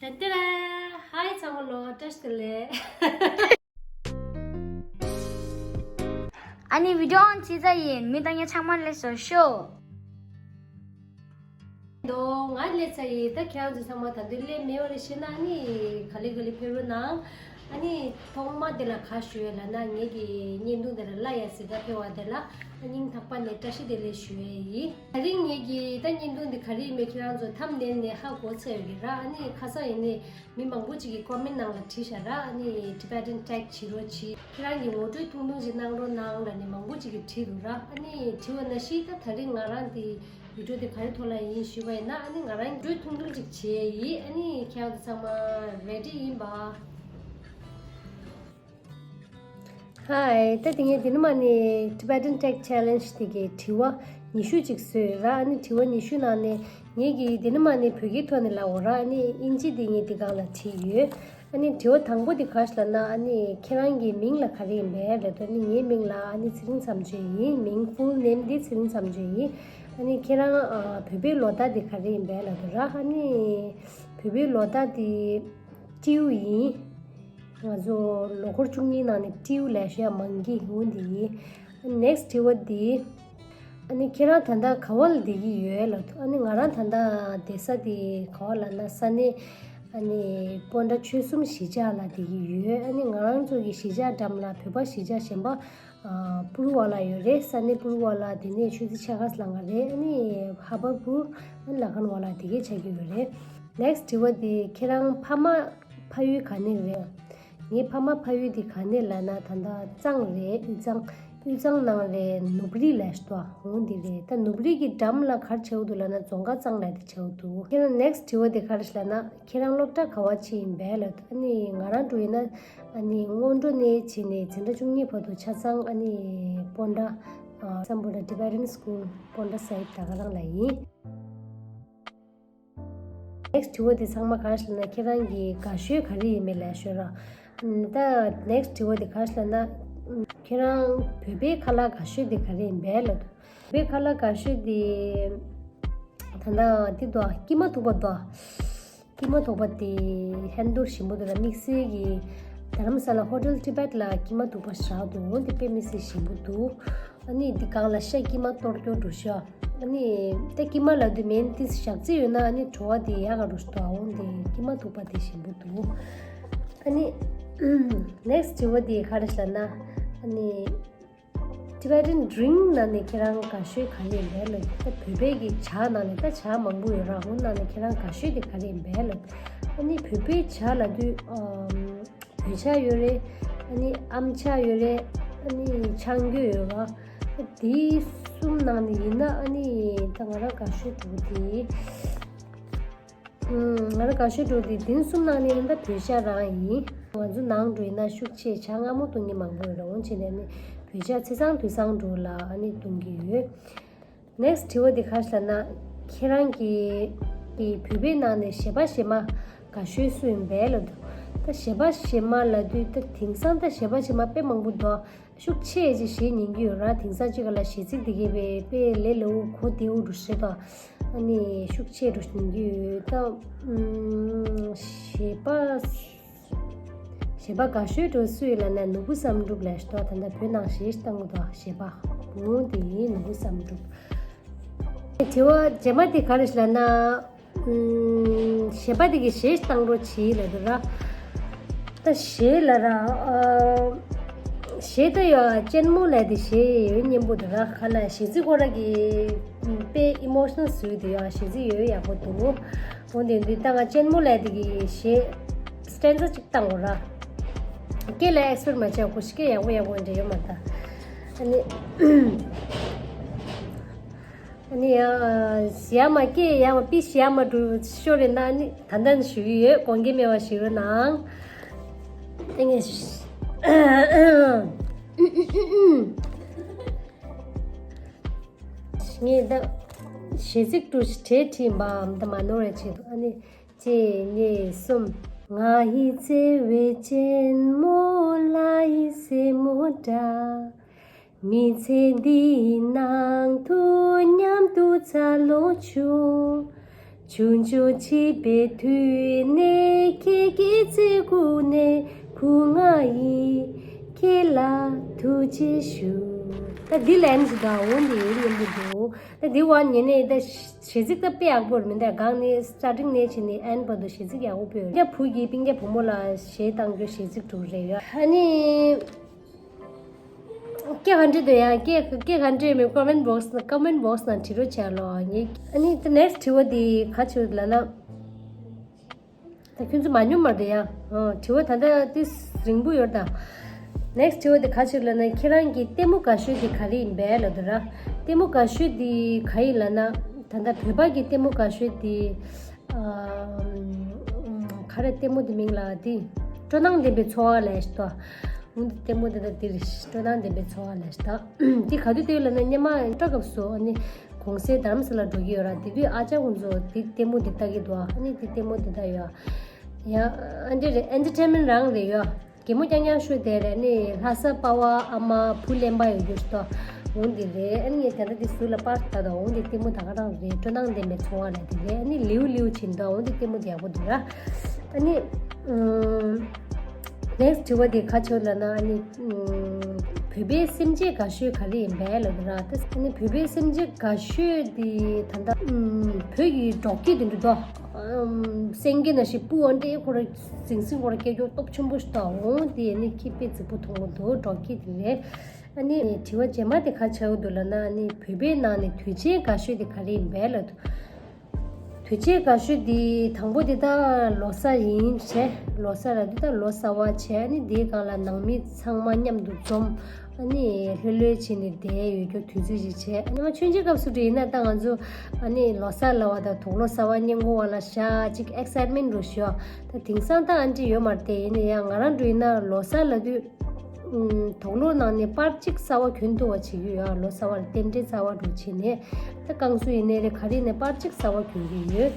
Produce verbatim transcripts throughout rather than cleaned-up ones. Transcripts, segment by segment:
ཏན་ཏན། ཧའི་ཚང་མ་ལོ། བཀྲ་ཤིས་བདེ་ལེགས། ཨ་ནི་བི་ཌིའོ་ཨོན་བྱས་ཚར་ཡིན། མི་དང་ཉ་ཚང་མ་ལེགས་སོ་ཤོག་འདུག་ང་སླེབས་ཚར་ཡིན། ད་ཁྱེད་རང་ཚོ་ཚང་མ་ད་དུང་སླེབས་མེད་པ་རེད། ཤེས་ན་ཨ་ནི་ག་ལེ་ག་ལེ་ཕེབས་རོགས་གནང་། ཨ་ནི་ཐོག་མ་དེ་ལ་ག་ཞུ་ཡས་ལབ་ན། ངེད་ཀྱི་བརྙན་ཐུང་དེ་ལ་ལ་ཡ་ཟེར་ད་ཕེབས་པ་དེ་ལ་སྙིང་ཐག་པ་ནས་བཀྲ་ཤིས་བདེ་ལེགས་ཞུ་ཡས་ཡིན། ད་རིང་ངེད་ཀྱི་ད་བརྙན་ཐུང་འདི་ག་རེ་ཡིན་མིན་ཁྱེད་རང་ཚོ་ཐམ་ནེལ་ནས་ཧ་གོ་ཚར་ཡོད་ཀྱི་ར། ཨ་ནི་ཁ་སང་ཡིན་ནི་མི་མང་པོ་ཅིག་གིས་ཀོ་མེན་ནང་ལ་བྲིས་ཤག་ར། ཨ་ནི་Tibetan tag བྱེད་རོགས་གྱིས། ཁྱེད་རང་གི་ངོ་སྤྲོད་ཐུང་ཐུང་ཅིག་གནང་རོགས་གནང་ལབ་ནས་མང་པོ་ཅིག་གིས་བྲིས་འདུག་ར། ཨ་ནི་བྲིས་པ་ནང་བཞིན་ད་ད་རིང་ང་རང་དེ་བི་ཌིའོ་དེ་ག་རེ་ཐོག་ལ་ཡིན་ཞུས་པ་ཡིན་ན། ཨ་ནི་ང་རང་ངོ་སྤྲོད་ཐུང་ཐུང་ཅིག་བྱས་ཡིན། ཨ་ནི་ཁྱེད་རང་ཚོ་ཚང་མ་རེ་ཌི་ཡིན་པ། ཧའི། ད་དེ་ངས་དེ་ནི་མ་ནི་Tibetan Tag Challenge དེ་གའི་དྲི་བ་ཉི་ཤུ་ཅིག་བཟོས་ཡོད་ར། ཨ་ནི་དྲི་བ་ཉི་ཤུ་ནང་ནས་ངས་ཀྱིས་དེ་ནི་མ་ནི་བོད་སྐད་ཐོག་ནས་ལབ་འོ་ར། ཨ་ནི་ཨིན་ཇི་དེ་ངས་དེ་སྒང་ལ་བྲིས་ཡོད། ཨ་ནི་དྲི་བ་དང་པོ་དེ་ག་རེ་ལབ་ན། ཨ་ནི་ཁྱེད་རང་གི་མིང་ལ་ག་རེ་ཡིན་པས་ལབ་དུས། ཨ་ནི་ངའི་མིང་ལ་ཨ་ནི་ཚེ་རིང་མཚམས་གཅོད་ཡིན། མིང་full name དེ་ཚེ་རིང་མཚམས་གཅོད་ཡིན། ཨ་ནི་ཁྱེད་རང་ཨ་བོད་པའི་ལོ་རྟགས་དེ་ག་རེ་ཡིན་པས་ལབ་དུས་ར། ཨ་ནི་བོད་པའི་ལོ་རྟགས་དེ་ཏིའུ་ཡིན། ང་ཚོ་ལོ་འཁོར་བཅུ་གཉིས་ནང་ནས་ཏིའུ་ལས་ཤོས་ཡ་མང་གི་འོ་འདི་ཡིན། Next དྲི་བ་འདི། ཨ་ནི་ཁྱེད་རང་ད་ལྟ་ག་བ་ལ་བསྡད་ཀྱི་ཡོད་ལབ་འདུག་ཨ་ནི་ང་རང་ད་ལྟ་བསྡད་ས་དེ་ག་བ་ལབ་ན། ས་གནས་ཨ་ནི་སྤོན་ཊ་ཆོལ་གསུམ་གཞིས་ཆགས་ལ་བསྡད་ཀྱི་ཡོད། ཨ་ནི་ང་རང་ཚོ་གི་གཞིས་ཆགས་འགྲམ་ལ་བོད་པ་གཞིས་ཆགས་གཞན་པ་ཨ་པུ་རུ་ཝ་ལ་ཡོད་རེད། ས་གནས་པུ་རུ་ཝ་ལ། དེ་ནས་ཆོས་རྩེ་ཆ་ག་ས་ལ་ང་རེད། ཨ་ནི་ཧ་བར་པུར། ཨ་ནི་ལ་ཁན་ཝ་ལ། དེ་གས་ཆགས་ཀྱི་ཡོད་རེད། Next དྲི་བ་འདི། ཁྱེད་རང་ཕ་མ་ཕ་ཡུལ་ག་ནས་རེད། ངའི་ཕ་མ་ཕ་ཡུལ་འདི་ག་ནས་ལབ་ན། ད་ལྟ་གཙང་རེད། དབུས་གཙང་། དབུས་གཙང་ནང་རེད། ནུབ་རི་ལབ་ཤ་དོ་འོང་འདི་རེད། ད་ནུབ་རི་གི་འགྲམ་ལ་ག་རེ་བྱེད་འོ་འདུག་ལབ་ན། རྫོང་དཀར་གཙང་ལབ་དེ་བྱེད་འོ་འདུག་ཁྱེད་རང་next དྲི་བ་འདི་ག་རེ་ལབ་ན། ཁྱེད་རང་སློབ་གྲྭ་ག་བ་ཕྱིན་ཡིན་པས་ལབ་འདུག་ཨ་ནི་ང་རང་འགྲོ་ཡིན་ན་ཨ་ནི་སྔོན་འགྲོ་ནས་བྱས་ནས་འཛིན་གྲྭ་བཅུ་གཉིས་བར་དུ་ཆ་ཚང་ཨ་ནི་སྤོན་ཊ། ཨ་སམ་བྷོ་ཊ་Tibetan School སྤོན་ཊ་སའིབ་དར་དཀར་རང་ལ་ཡིན། Next དྲི་བ་དེ་ཚང་མ་ག་རེ་ལབ་ན། ཁྱེད་རང་གི་དགའ་ཤོས་ག་རེ་ཡིན་མིན་ལབ་ཤོད་ར། ད་next དྲི་བ་དེ་ག་རེ་ལབ་ན། ཁྱེད་རང་བོད་པའི་ཁ་ལག་དགའ་ཤོས་དེ་ག་རེ་ཡིན་པས་ལབ་འདུག་བོད་པའི་ཁ་ལག་དགའ་ཤོས་དེ་ད་ལྟ་འདི་འདུག་ཨ། ཀྱེ་མ་ཐུག་པ་འདུག་ཨ། ཀྱེ་མ་ཐུག་པ་དེ་ཧན་ཏུར་ཞིམ་པོ་འདུག་ལ། དམིགས་བསལ་གྱི་དྷ་རམ་ས་ལ་Hotel Tibet ལ་ཀྱེ་མ་ཐུག་པ་ཞེ་དྲག་འདུག་འོ་དེ་དཔེ་དམིགས་བསལ་ཞིམ་པོ་འདུག་ཨ་ནི་འདི་སྒང་ལ་ཤ་ཀྱེ་མ་གཏོར་སྐྱོར་འགྲོ་ཤག་ཨ་ནི་ད་ཀྱེ་མ་ལབ་དུས་མིན་དེ་ཞག་རྩི་ཡོད་ན་ཨ་ནི་བྲོ་བ་དེ་ཡག་ག་འགྲོ་ཤག་འདུག་འོ་དེ་ཀྱེ་མ་ཐུག་པ་དེ་ཞིམ་པོ་འདུག་ཨ་ནི་next དྲི་བ་དེ་ག་རེ་ལབ་ན། ཨ་ནི་Tibetan drink ནང་ནས་ཁྱེད་རང་དགའ་ཤོས་ག་རེ་ཡིན་པས་ལབ། ད་བོད་པའི་གི་ཇ་ནང་ནས་ད་ཇ་མང་པོ་ཡོད་ར། འོ་ནང་ནས་ཁྱེད་རང་དགའ་ཤོས་དེ་ག་རེ་ཡིན་པས་ལབ། ཨ་ནི་བོད་པའི་ཇ་ལབ་དུས་ཨམ་བོད་ཇ་ཡོད་རེད། ཨ་ནི་ཨམ་ཇ་ཡོད་རེད། ཨ་ནི་ཆང་འགྱོད་ཡོད་ར། དེ་གསུམ་ནང་ནས་ཡིན་ན་ཨ་ནི་ད་ང་རང་དགའ་ཤོས་འདུག་དེ། ང་རང་དགའ་ཤོས་འགྲོ་དེ་དེ་གསུམ་ནང་ནས་ཡིན་ན་བོད་ཇ་རང་ཡིན། ང་ཚོ་ནང་འགྲོ་ཡིན་ན་ཤུགས་ཆེ་ཇ་མངར་མོ་བཏུང་མཁན་མང་པོ་ཡོད་རེད། འོན་ཆེ་ནས་ནི་བོད་ཇ་ཚེས་བཟང་དུས་བཟང་འགྲོ་ལ་ཨ་ནི་བཏུང་གི་ཡོད། Next དྲི་བ་འདི་ག་རེ་ལབ་ན། ཁྱེད་རང་གི་གི་བོད་པའི་ནང་ནས་གཞས་པ་གཞས་མ་དགའ་ཤོས་སུ་ཡིན་པས་ལབ་འདུག་ད་གཞས་པ་གཞས་མ་ལབ་དུས་ད་དེང་སང་ད་གཞས་པ་གཞས་མ་དཔེ་མང་པོ་འདུག་ཤུགས་ཆེ་ཅིག་གཞས་ཉན་གྱི་ཡོད་ར། དེང་སང་ཅིག་ག་ལ་གཞས་ཚིག་དེ་གས་པའི་དཔེ་ལས་ལེའུ་གོ་བདེའུ་འགྲོ་ཤེས་དང་། ཨ་ནི་ཤུགས་ཆེ་འགྲོ་ཉན་གྱི་ཡོད་ད། ཨུམ། གཞས་པ། གཞས་པ་དགའ་ཤོས་འགྲོ་སུ་ཡིན་ལབ་ན་ནོར་བུ་བསམ་གྲུབ་ལབ་ཤ་དང་། ད་ལྟ་བོད་ནང་གཞས་བཏང་གི་འདུག་གཞས་པ་བུ་དེ་ཡིན་ནོར་བུ་བསམ་གྲུབ། དྲི་བ་རྗེས་མ་དེ་ག་རེ་ལབ་ན། ཨུམ། གཞས་པ་དེ་གི་གཞས་བཏང་རོགས་བྱེད་ལབ་འདུག་ར། ད་གཞས་ལ་ར། ཨ། གཞས་ད་ཡོད་གཅེན་མོ་ལབ་དེ་གཞས་ཡོད་སྙན་པོ་འདུག་ར། ག་ལ་གཞས་ཚིག་ཁོ་ར་གི་དཔེ་emotional བཟོས་དེ་ཡོད་གཞས་ཚིག་ཡོད་ཡག་པོ་འདུག་འོ་དེ་འདི་ད་ང་གཅེན་མོ་ལབ་དེ་གི་གཞས་stanza གཅིག་བཏང་གོ་ར། སྐད་ལ་expert མ་བྱས་ཁོ་ཤི་སྐད་ཡག་པོ་ཡག་པོ་འདྲ་ཡོད་མ་རེད་ད། ཨ་ནི། ཨ་ནི་ཡང་ཞི་ཡ་མ་སྐད་ཡང་པི་ཞི་ཡ་མ་འགྲོ་ཤོར་རེད་ན། ཨ་ནི་ད་ལྟ་ནི་ཞུ་གི་ཡོད། དགོངས་འགལ་མེད་པ་ཞུ་རོགས་གནང་། ཨ་ནི་ངས་ད་གཞས་ཚིག་ཏུ་གྲས་བྲིས་པའམ་ད་མ་ནོར་བའི་ཆེད་དུ། ཨ་ནི་གཅིག་གཉིས་གསུམ། ང་ཡི་བརྩེ་བའི་གཅེན་མོ་ལྷ་ཡི་སྲས་མོ་འདྲ། མི་ཚེ་འདིའི་ནང་དུ་མཉམ་དུ་འཚར་ལོངས་བྱུང་། ཆུང་ཆུང་བྱིས་པའི་དུས་ནས་ཁྱེད་ཀྱི་ཚེ་གུག་ནས་ཁུ་ང་ཡིས་ཁྱེད་ལ་ཐུགས་རྗེ་ཞུ། ད་འདི་ལན་ཞིག་དང་འོང་འདི་ཡིན་ཡིན་པ་འདུག་ད་འདི་བ་ཉན་ནས་ད་གཞས་ཚིག་ད་དཔེ་ཡག་པོ་རེད་མི་འདུག་སྒང་ནས་སི་ཊར་ཊིང་ནས་བྱས་ནས་ཨེན་བར་དུ་གཞས་ཚིག་ཡག་པོ་སྤེལ་ཡོད། སྤུན་ཀྱ་བུ་གིས་སྤུན་ཀྱ་བུ་མོ་ལ་གཞས་བཏང་རྒྱུ་གཞས་ཚིག་དྲུག་རེ་ཡོད། ཨ་ནི། སྐད་ག་འདྲ་འདུག་ཡ། སྐད་སྐད་ག་འདྲ་མེད་ཀོ་མེན་བོག་སི་ཀོ་མེན་བོག་སི་ནང་བྲིས་རོགས་བྱས་ལོ། ངས་ཨ་ནི་ད་ནེག་སི་དྲི་བ་འདི་ག་ཅིག་ལབ་ན། ད་ཁྱོད་ཚོ་མ་ཉོ་མ་འདུག་ཡ། ཨོ་དྲི་བ་ད་ལྟ་ཏིས་རིང་པོ་ཡོད་ད། ནེག་སི་དྲི་བ་འདི་ག་ཅིག་ལབ་ན། ཁྱེད་རང་གི་ལྟད་མོ་དགའ་ཤོས་འདི་ག་རེ་ཡིན་པས་ལབ་འདུག་ར། ལྟད་མོ་དགའ་ཤོས་འདི་ག་ཡིན་ལབ་ན། ད་ལྟ་བོད་པ་གི་ལྟད་མོ་དགའ་ཤོས་འདི། ཨ། ག་རེ་ལྟད་མོ་དེ་མིང་ལ་དེ། སྤྲོ་སྣང་ལྡན་པའི་འཚོ་བ་ལས་ཤི་ཏོ། འོན་ཏེ་ལྟད་མོ་དེ་དག་དེ་རེད། སྤྲོ་སྣང་ལྡན་པའི་འཚོ་བ་ལས་ཤི་ཏོ། དེ་ག་དུས་དེ་ལ་ནི་སྙེ་མ་སྤྲོ་སྐབས་སུ་ཨ་ནི་གུང་སེང་རྡ་རམ་ས་ལ་འགྲོ་གི་ཡོད་ར། དེ་དུས་ཨ་ཅག་ཁོང་ཚོ་དེ་ལྟད་མོ་དེ་ལྟ་གི་འདུག་ཨ་ནི་དེ་ལྟད་མོ་དེ་ལྟ་ཡོད། ཡ། ཨ་འདྲ་རེད། ཨེན་ཊར་ཊེན་མེན་ཊི་རང་རེད་ཡོད། གད་མོ་རྐྱང་རྐྱང་ཤོད་དེ་རེད། ནི་ལྷ་ས་པ་ཝ་ཨ་མ་བུ་གླེན་པ་ཡོད་རྒྱུ་ཞིག་ཏོ། འོང་དེ་རེད། ཨ་ནི་ད་ལྟ་དེ་ཟུར་ལ་པར་ད་དང་འོང་དེ་ལྟད་མོ་ད་ག་རང་རེད། སྤྲོ་སྣང་ལྡན་པའི་འཚོ་བ་རེད་དེ་རེད། ཨ་ནི་ལེའུ་ལེའུ་ཕྱིན་ཏོ། འོང་དེ་ལྟད་མོ་དེ་ཡག་པོ་འདུག་ར། ཨ་ནི། ཨུམ། ནེག་སི་དྲི་བ་དེ་ག་ཆེ་ལབ་ན། ཨ་ནི། ཨུམ། བོད་པའི་སེམས་ཅན་དགའ་ཤོས་ག་རེ་ཡིན་པས་ལབ་འདུག་ར། ད་ཨ་ནི་བོད་པའི་སེམས་ཅན་དགའ་ཤོས་དེ་ད་ལྟ། ཨུམ། བོད་ཀྱི་འབྲོག་སྐྱིད་དེ་འདྲ་དོ། ཨུམ། སེང་གེ་ནང་བཞིན་སྤུ་འོ་འདྲའི་ཁོ་ར་ཟིང་ཟིང་ཁོ་ར་སྐད་ཅོར་སྟོབས་ཆེན་པོ་ཞིག་དང་འོང་དེ་ནི་ཁྱི་དཔེ་རྫིག་པོ་མཐོང་གི་འདུག་འབྲོག་སྐྱིད་དེ་རེད། ཨ་ནི་དྲི་བ་རྗེས་མ་དེ་ག་ཆེ་བོ་འདུག་ལབ་ན། ཨ་ནི་བོད་པའི་ནང་ནས་དུས་ཆེན་དགའ་ཤོས་དེ་ག་རེ་ཡིན་པས་ལབ་འདུག་དུས་ཆེན་དགའ་ཤོས་དེ་དང་པོ་དེ་ད་ལོ་གསར་ཡིན་བྱས། ལོ་གསར་ལབ་དུས་ད་ལོ་གསར་བ་བྱས། ཨ་ནི་དེའི་སྒང་ལ་ནང་མི་ཚང་མ་མཉམ་དུ་འཛོམས། ཨ་ནི་ལྷོད་ལྷོད་བྱས་ནས་བསྡད་ཡོད་རྒྱུ་དུས་ཚོད་ཅིག་བྱས། ཨ་ནི་མ་ཆུང་ཆུང་སྐབས་སུ་འདྲ་ཡིན་ན་ད་ང་ཚོ་ཨ་ནི་ལོ་གསར་ལབ་པ་དང་དུག་ལོག་གསར་པ་སྔོན་འགོག་པ་ལ་བཞག་ཅིག་ཨེག་སའེཊ་མེན་ཊི་འདྲ་ཞིག་ཡོད། ད་དེང་སང་ད་ཨ་འདྲ་ཡོད་མ་རེད་དེ། ཡིན་ན་ཡང་ང་རང་འདྲ་ཡིན་ན་ལོ་གསར་ལབ་དུས། ཨུམ། དུག་ལོག་ནང་ནས་པར་གཅིག་གསར་པ་གྱོན་ཐུབ་པ་བྱེད་ཀྱི་ཡོད། ལོ་གསར་པ་ལ་རྟེན་འབྲེལ་གསར་པ་འདྲ་བྱས་ནས། ད་བསྐང་གསོ་ཡིན་ནའི་རེད། ག་རེ་ཡིན་ནའི་པར་གཅིག་གསར་པ་གྱོན་གྱི་ཡོད།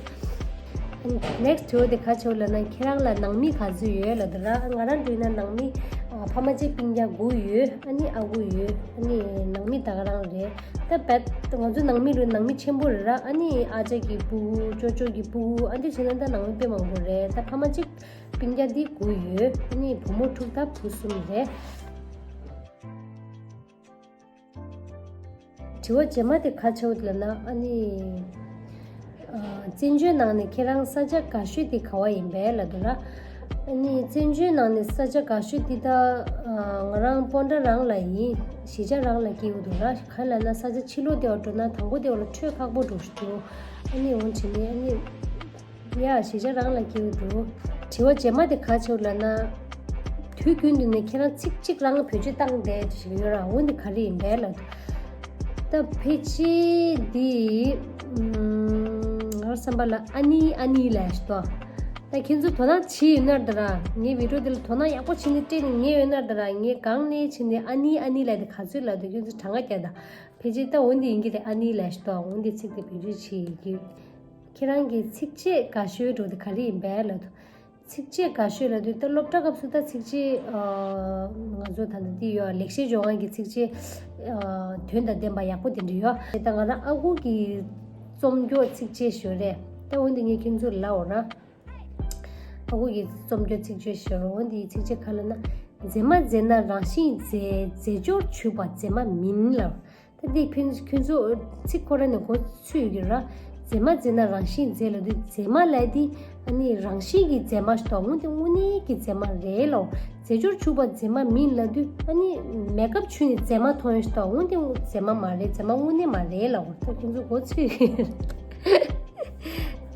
ནེག་སི་དྲི་བ་དེ་ག་ཆེ་བོ་ལབ་ན། ཁྱེད་རང་ལ་ནང་མི་ག་ཚོད་ཡོད་ལབ་འདུག་ར། ང་རང་འདྲ་ཡིན་ན་ནང་མི་ཨ་ཕ་མ་གཅིག་སྤུན་ཀྱག་དགུ་ཡོད། ཨ་ནི་ཨ་ཁུ་ཡོད། ཨ་ནི་ནང་མི་ད་ག་རང་རེད། ད་བད་ང་ཚོ་ནང་མི་རུ་ནང་མི་ཆེན་པོ་རེད་ར། ཨ་ནི་ཨ་ཅག་གི་སྤུ་གུ་ཅོ་ཅོ་གི་སྤུ་གུ་ཨ་འདྲ་བྱས་ན་ད་ནང་མི་དཔེ་མང་པོ་རེད། ད་ཕ་མ་གཅིག་སྤུན་ཀྱག་འདི་དགུ་ཡོད། ཨ་ནི་བུ་མོ་དྲུག་དང་བུ་གསུམ་རེད། དྲི་བ་རྗེས་མ་དེ་ག་ཆེ་བོ་ལབ་ན། ཨ་ནི། ཨ། བཙན་བྱོལ་ནང་ནས་ཁྱེད་རང་ས་ཆ་དགའ་ཤོས་དེ་ག་བ་ཡིན་པས་ལབ་འདུག་ལ། ཨ་ནི་བཙན་བྱོལ་ནང་ནས་ས་ཆ་དགའ་ཤོས་དེ་ད། ཨ། ང་རང་སྤོན་ཊ་རང་ལ་ཡིན། གཞིས་ཆགས་རང་ལ་སྐྱེས་ཡོད་འདུག་ལ། ག་ལབ་ན་ས་ཆ་ཕྱི་ལོགས་དེ་བ་འགྲོ་ན་དང་པོ་དེ་བ་ལ་ཆོས་ཁག་པོ་འགྲོ་ཞིག་འདུག་ཨ་ནི་འོང་བྱས་ནས་ཨ་ནི། ཡ། གཞིས་ཆགས་རང་ལ་སྐྱེས་འདུག་དྲི་བ་རྗེས་མ་དེ་ག་ཆེ་བོ་ལབ་ན། དུས་རྒྱུན་དུ་ནས་ཁྱེད་རང་ཚིག་གཅིག་རང་བེད་སྤྱོད་བཏང་བསྡད་ཅིག་ཡོད་ར། འོ་འདི་ག་རེ་ཡིན་པས་ལབ་འདུག་ད་ཕལ་ཆེར་འདི། ཨུམ། ང་རང་བསམ་པ་ལ་ཨ་ནི་ཨ་ནི་ལབ་ཤི་ཏོ། ད་ཁྱེད་ཚོ་དོ་སྣང་བྱེད་ཡོད་ན་ད་ར། ངའི་བི་ཌིའོ་འདི་ལ་དོ་སྣང་ཡག་པོ་བྱས་ནས་སྤྲད་ནས་ཉན་ཡོད་ན་ད་ར། ངས་སྒང་ནས་བྱས་ནས་ཨ་ནི་ཨ་ནི་ལབ་དེ་ག་ཚོད་ལབ་འདུག་ཁྱེད་ཚོ་གྲངས་ཀ་རྒྱག་ད། ཕལ་ཆེར་ད་འོ་འདི་ཡིན་གྱི་རེད། ཨ་ནི་ལབ་ཤི་ཏོ། འོ་འདི་ཚིག་དེ་བེད་སྤྱོད་བྱེད་ཡོད་ཀྱི། ཁྱེད་རང་གི་ཚིགས་བཅད་དགའ་ཤོས་འདྲ་བོ་དེ་ག་རེ་ཡིན་པས་ལབ་འདུག་ཚིགས་བཅད་དགའ་ཤོས་ལབ་དུས་ད་སློབ་གྲྭ་སྐབས་སུ་ད་ཚིགས་བཅད། ཨ། ང་ཚོ་ད་ལྟ་འདི་ཡོད་ལེགས་བཤད་ལྗོན་དབང་གི་ཚིགས་བཅད། ཨ། དོན་དང་ལྡན་པ་ཡག་པོ་དེ་འདྲ་ཡོད། དེ་ད་ང་རང་ཨ་ཁུ་གི་རྩོམ་སྐྱོར་ཚིགས་བཅད་ཞིག་ཡོད་རེད། ད་འོ་འདི་ངས་ཁྱེད་ཚོ་ལ་ལབ་འོང་ན། ཨ་ཁུ་གི་རྩོམ་སྐྱོར་ཚིགས་བཅད་ཞིག་ཡོད་རེད། འོ་འདིའི་ཚིགས་བཅད་ག་ལབ་ན། མཛེས་མ་མཛེས་ན་རང་བཞིན་མཛེས། རྫས་སྦྱོར་འཇུག་པ་མཛེས་མ་མིན་ལབ། ད་འདི་ཕན་ཁྱོད་ཚོ་ཚིག་ཁོ་ར་ནས་གོ་ཚོད་ཡོད་ཀྱི་ར། མཛེས་མ་མཛེས་ན་རང་བཞིན་མཛེས་ལབ་དུས་མཛེས་མ་ལབ་དེ་ཨ་ནི་རང་བཞིན་གྱི་མཛེས་མ་ཞིག་དང་འོ་དེ་དངོས་གནས་ཀྱི་མཛེས་མ་རེད་ལོ། རྫས་སྦྱོར་འཇུག་པ་མཛེས་མ་མིན་ལབ་དུས་ཨ་ནི་མེག་ཨབ་བྱུགས་ནས་མཛེས་མ་མཐོང་ཡ་ཞིག་དང་འོ་དེ་མཛེས་མ་མ་རེད། མཛེས་མ་དངོས་གནས་མ་རེད་ལབ། ད་ཁྱོད་ཚོ་གོ་ཚོད་ཡོད་ཀྱི་ར།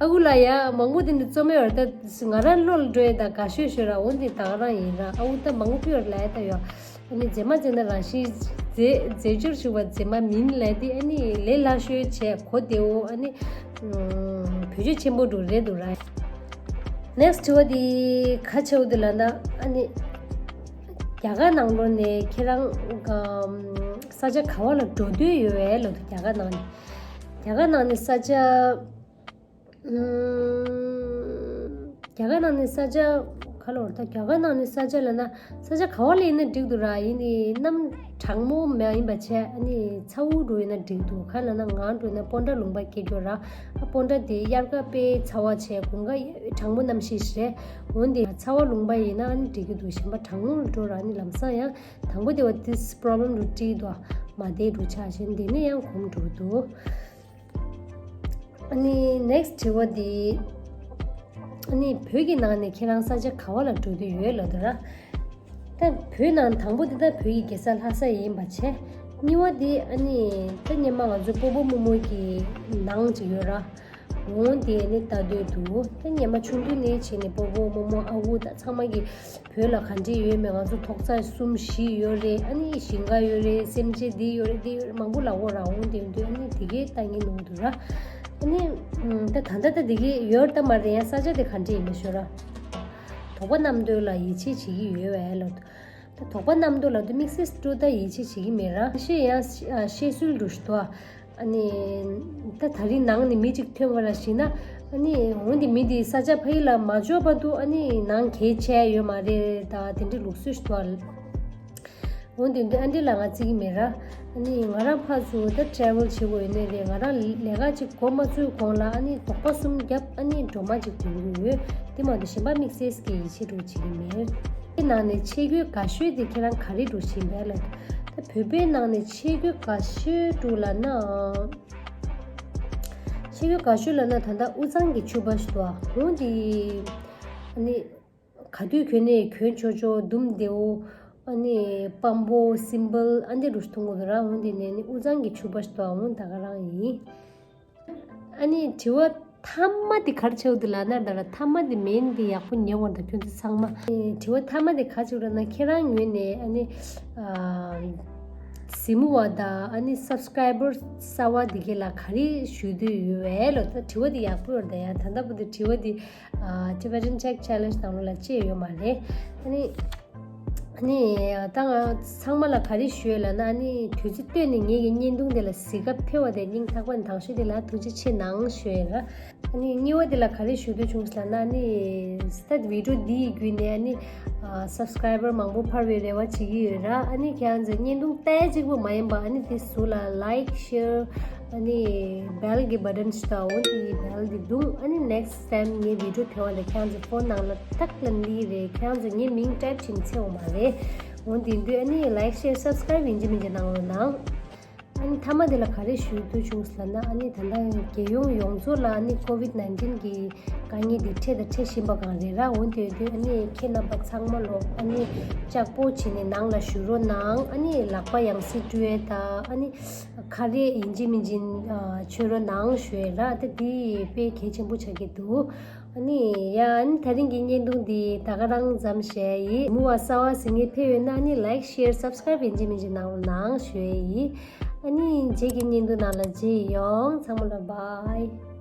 ཨ་ཁུ་ལ་ཡ་མང་པོ་དེ་འདྲ་རྩོམ་ཡོད་རེད། ད་ང་རང་བློ་ལ་འགྲོ་ཡ་ད་དགའ་ཤོས་ཤོས་ར། འོ་འདི་ད་ག་རང་ཡིན་ར། ཨ་ཁུ་ད་མང་པོ་ཕུལ་ཡོད་རེད་ལ་ཡ་ད་ཡོད། ཨ་ནི་མཛེས་མ་མཛེས་ན་རང་བཞིན་མཛེས། རྫས་སྦྱོར་འཇུག་པ་མཛེས་མ་མིན་ལབ་དེ་ཨ་ནི་ལས་སླ་ཤོས་བྱས་གོ་བདེ་བོ། ཨ་ནི་བེད་སྤྱོད་ཆེན་པོ་འདྲ་རེད་འདུག་ར། ནེག་སི་དྲི་བ་དེ་ག་ཆེ་བོ་འདུག་ལབ་ན། ཨ་ནི་རྒྱ་གར་ནང་ལོགས་ནས་ཁྱེད་རང་ས་ཆ་ག་བ་ལ་འགྲོ་འདོད་ཡོད་པས་ལབ་འདུག་རྒྱ་གར་ནང་ནས། རྒྱ་གར་ནང་ནས་ས་ཆ། ཨུམ། རྒྱ་གར་ནང་ནས་ས་ཆ་ག་ལ་བར་ད་རྒྱ་གར་ནང་ནས་ས་ཆ་ལབ་ན་ས་ཆ་ག་བ་ལ་ཡིན་ན་འགྲིག་འདུག་ར། ཡིན་ནའི་གནམ་ གྲང་མོ་མ་ཡིན་པ་བྱས། ཨ་ནི་ཚ་བོ་འགྲོ་ཡིན་ན་འགྲིག་འདུག་ག་ལ་ན་ང་འགྲོ་ན་སྤོན་ཊ་ལུང་པ་སྐྱེ་རྒྱུ་ར། ཨ་སྤོན་ཊ་དེ་དབྱར་ཁ་དཔེ་ཚ་བ་བྱས། དགུན་ཁ་གྲང་མོ་གནམ་གཤིས་རེད། འོན་ཏེ་ཚ་བ་ལུང་པ་ཡིན་ན་ཨ་ནི་འགྲིག་གི་འདུག་གཞན་པ་གྲང་མོ་འགྲོ་ར། ཨ་ནི་ལམ་སང་ཡང་དང་པོ་དེ་བ་this problem རུ་ཊི་དོ་མ་དེ་རུ་ཆ་བཞིན་དེ་ནས་ཡང་གོམས་འགྲོ་འདུག་ཨ་ནི་next དྲི་བ་འདི། ཨ་ནི་བོད་ཀྱི་ནང་ནས་ཁྱེད་རང་ས་ཆ་ག་བ་ལ་འགྲོ་འདོད་ཡོད་ལབ་འདུག་ར། ད་བོད་ནང་དང་པོ་འདི་ད་བོད་ཀྱི་རྒྱལ་ས་ལྷ་ས་ཡིན་པ་བྱས། གཉིས་པ་འདི་ཨ་ནི་ད་སྔོན་མ་ང་ཚོ་སྤོ་བོ་རྨོ་མོ་གི་ནང་ཅིག་ཡོད་ར། འོང་དེ་ནི་ལྟ་འདོད་འདུག་ད་སྔོན་མ་ཆུང་དུས་ནས་བྱས་ནས་སྤོ་བོ་རྨོ་མོ་ཨ་ཁུ་ད་ཚང་མ་གི་བོད་ལ་ག་འདྲས་ཡོད་མེད། ང་ཚོ་ཐོག་རྩེག་གསུམ་བཞི་ཡོད་རེད། ཨ་ནི་ཞིང་ཁ་ཡོད་རེད། སེམས་ཅན་འདི་ཡོད་རེད། འདི་ཡོད་རེད། མང་པོ་ལབ་ཡོད་ར། འོང་དེ་འདུག་ཨ་ནི་དེ་གའི་ལྟ་ཉན་འོང་འདུག་ར། ཨ་ནི་ད་ད་ལྟ་ད་དེ་གའི་ཡོད་ད་མ་རེད། ཡང་ས་ཆ་དེ་ག་འདྲས་ཡིན་མི་ཤོད་ར། དོགས་པ་རྣམ་རྟོག་ལ་ཡིད་ཆེས་བྱེད་ཀྱི་ཡོད་པས་ལ། ད་དོགས་པ་རྣམ་རྟོག་ལ་དུ་དམིགས་བསལ་སྤྲོ་ད་ཡིད་ཆེས་བྱེད་ཀྱི་མེད་ར། ཤེས་ཡང་ཤེས་སྲོལ་འདུག་ཤི་དོ། ཨ་ནི་ད་ད་རིང་ནང་ནས་མི་གཅིག་ཐོན་པ་ལ་ཞིག་ན། ཨ་ནི་འོན་ཏེ་མི་དེ་ས་ཆ་ཕ་ཡུལ་ལ་མ་འབྱོར་བར་དུ་ཨ་ནི་ནང་གས་བྱས་ཡོད་མ་རེད། ད་དེ་འདྲའི་ལུགས་སྲོལ་ཞིག་འདུག་འོན་ཏེ་འདི་ཨ་འདྲ་ལ་ང་བརྩི་གི་མེད་ར། ཨ་ནི་ང་རང་ཕར་ཚུར་ད་travel བྱེད་དགོས་ཡོད་ནི་རེད། ང་རང་ལས་ཀ་ཅིག་འགོ་མ་ཚུགས་གོང་ལ་ཨ་ནི་དོགས་པ་གསུམ་བརྒྱབ། ཨ་ནི་སྒྲོལ་མ་ཅིག་འདོན་གི་ཡོད། དེ་མ་གཏོགས་གཞན་པ་དམིགས་བསལ་གྱི་ཡིད་ཆེས་འདྲ་བོ་བྱེད་ཀྱི་མེད། དེ་ནང་ནས་ཆས་གོས་དགའ་ཤོས་དེ་ཁྱེད་རང་ག་རེ་འདྲ་བོ་བྱེད་པས་ལབ། ད་བོད་པའི་ནང་ནས་ཆས་གོས་དགའ་ཤོས་འདྲ་བོ་ལབ་ན། ཆས་གོས་དགའ་ཤོས་ལབ་ན་ད་ལྟ་དབུས་གཙང་གི་ཕྱུ་པ་ཞིག་འདུག་འོང་དེ་ཨ་ནི་ག་དུས་གྱོན་ནས་གྱོན་ཆོག་ཆོག་འདུམ་བདེ་བོ། ཨ་ནི་སྤམ་པོ་simple ཨ་འདྲ་འདྲ་བོ་ཞིག་མཐོང་གི་འདུག་ར། འོང་དེ་ནས་ནི་དབུས་གཙང་གི་ཕྱུ་པ་ཞིག་འདུག་འོང་ད་ག་རང་ཡིན། ཨ་ནི་དྲི་བ་མཐའ་མ་དེ་ག་རེ་བྱས་འདུག་ལབ་ན། ད་ར་མཐའ་མ་དེ་མིན་དེ་ཡག་པོ་ཉན་དགོས་རེད་ད་ཁྱོད་ཚོ་ཚང་མ། ཨ་ནི་དྲི་བ་མཐའ་མ་དེ་ག་རེ་བྱས་འདུག་ལབ་ན། ཁྱེད་རང་ངོས་ནས་ཨ་ནི་ཨ་གཟིགས་མོ་བ་དང་ཨ་ནི་subscriber གསར་བ་དེ་གའི་ལ་ག་རེ་ཞུ་འདོད་ཡོད་པས་ལབ། ད་དྲི་བ་དེ་ཡག་པོ་རེད་ད་ཡ། ད་ལྟ་བུ་དེ་དྲི་བ་དེ་ཨ་Tibetan Tech Challenge ནང་ལོགས་ལ་བཅད་ཡོད་མ་རེད། ཨ་ནི། ཨ་ནི། ད་ང་ཚང་མ་ལ་ག་རེ་ཞུ་ཡོད་ལབ་ན། ཨ་ནི་དུས་ཚོད་བཏོན་ནས་ངེད་ཀྱི་བརྙན་ཐུང་དེ་ལ་གཟིགས་སྐབས་ཕེབས་པ་དེ་སྙིང་ཐག་པ་ནས་དང་ཤོས་དེ་ལ་ཐུགས་རྗེ་ཆེ་གནང་ཞུ་ཡོད་ར། ཨ་ནི་གཉིས་པ་དེ་ལ་ག་རེ་ཞུ་འདོད་བྱུང་ལབ་ན། ཨ་ནི་སྟད་video འདི་ཡི་བརྒྱུད་ནས་ཨ་ནི་subscriber མང་པོ་འཕར་བའི་རེ་བ་བྱེད་ཀྱི་ཡོད་ར། ཨ་ནི་ཁྱེད་རང་ཚོས་བརྙན་ཐུང་ལྟ་ཡ་གཅིག་པོ་མ་ཡིན་པ། ཨ་ནི་དེ་ཟུར་ལ་like share ཨ་ནི་bell གི་button ཞིག་དང་འོ་དེ་bell འདི་བརྡུངས། ཨ་ནི་next time ངའི་video ཐོན་པ་ལ་ཁྱེད་ཚོ་phone ནང་ལ་ཏག་ལ་སླེབས་རེད། ཁྱེད་ཚོ་ངའི་མིང་type བྱས་ནས་འཚོལ་ཡོང་མ་རེད། འོ་དེ་དུས་ཨ་ནི་like share subscribe ཡིན་གཅིག་མིན་གཅིག་གནང་རོགས་གནང་། ཨ་ནི་མཐའ་མ་དེ་ལ་ག་རེ་ཞུ་འདོད་བྱུང་ལབ་ན། ཨ་ནི་ད་ལྟ་རྒྱལ་ཡོངས་ཡོངས་རྫོགས་ལ་ཨ་ནི་COVID nineteen གི་དཀའ་ངལ་འདི་འཕྲད་དང་འཕྲད་བཞིན་པ་གང་རེད་ར། འོ་དེ་དུས་ཨ་ནི་ཁྱེད་རྣམ་པ་ཚང་མ་ལོ་ཨ་ནི་ལྕགས་པོ་བྱས་ནས་ནང་ལ་བཞུགས་རོགས་གནང་། ཨ་ནི་ལག་པ་ཡང་སེ་བཀྲུ་ཡས་དང་ཨ་ནི་ཁ་རས་ཡིན་གཅིག་མིན་གཅིག་མཆོད་རོགས་གནང་ཞུ་ཡས་ར། ད་དེ་དཔེ་གལ་ཆེན་པོ་ཆགས་ཀྱི་འདུག་ཨ་ནི་ཡ་ཨ་ནི་ད་རིང་གི་བརྙན་ཐུང་འདི་ད་ག་རང་ཙམ་བྱས་ཡིན། མུ་བ་གསར་བ་གཟིགས་མཁན་ཕེབས་ཡོད་ན་ཨ་ནི་like share subscribe ཡིན་གཅིག་མིན་གཅིག་གནང་རོགས་གནང་ཞུ་ཡས་ཡིན། ཨ་ནི་རྗེས་ཀྱི་བརྙན་ཐུང་ནང་ལ་མཇལ་ཡོང་། ཚང་མ་ལ་bye།